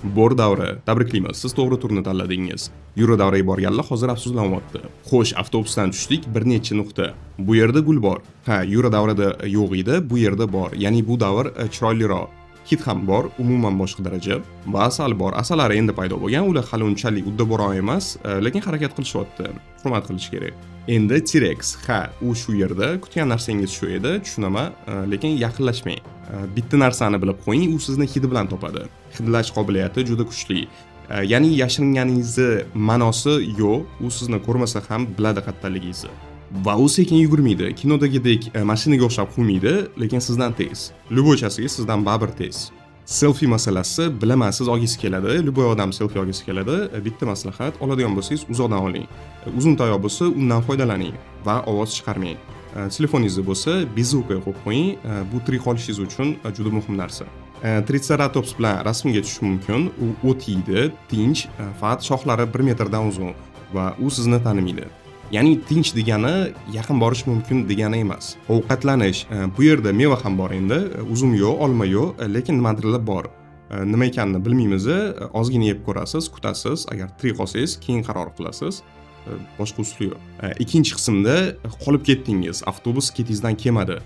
Bor davri, tabriklaymiz, siz to'g'ri turni tanladingiz. Yura davraga borganlar hozir afsuslanyapti. Xo'sh, avtobusdan tushdik, bir necha nuqta. Bu yerda gul bor. Ha, Yura davrida yo'q edi, bu yerda bor. Ya'ni bu davr chiroyliroq. Hid ham bor, umuman boshqa daraja. Va asal bor. Asalari endi paydo bo'lgan, ular hali unchalik uddaburon emas, lekin harakat qilishyapti. Hurmat qilish kerak. Endi T-Rex. Ha, u shu yerda. Kutgan narsangiz shu edi, tushunaman, lekin yaqinlashmang. Bitta narsani bilib qo'ying, u sizni hidi bilan topadi. Hidlash qobiliyati juda kuchli. Ya'ni yashiringaningizni ma'nosi yo'q, u sizni ko'rmasa ham biladi qayerdaligingizni. Va u sekin yugurmaydi. Kinodagidek mashinaga o'xshab quvmaydi, lekin sizdan tez. Любой chasiga sizdan baribir tez. Selfi masalasi, bilaman, siz olgingiz keladi, любой odam selfi olgisi keladi. Bitta maslahat, oladigan bo'lsangiz, uzoqdan oling. Uzun tayoq bo'lsa, undan foydalaning va ovoz chiqarmang. Telefoningizni bo'lsa, без звука qo'yib qo'ying. Bu tirik qolishingiz uchun juda muhim narsa. Triceratops bilan rasmga tushish mumkin. U o't yeydi, tinch, faqat shoxlari 1 metrdan uzun va u sizni tanimaydi. Ya'ni tinch degani yaqin borish mumkin degani emas. Ovqatlanish, bu yerda meva ham bor endi, uzum yo'q, olma yo'q, lekin nimadirlar bor. Nima ekanini bilmaymiz, ozgina yeb ko'rasiz, kutasiz, agar tirik qolsangiz, keyin qaror qilasiz. Boshqa usuli yo'q. Ikkinchi qismda qolib ketdingiz, avtobus ketingizdan kelmadi.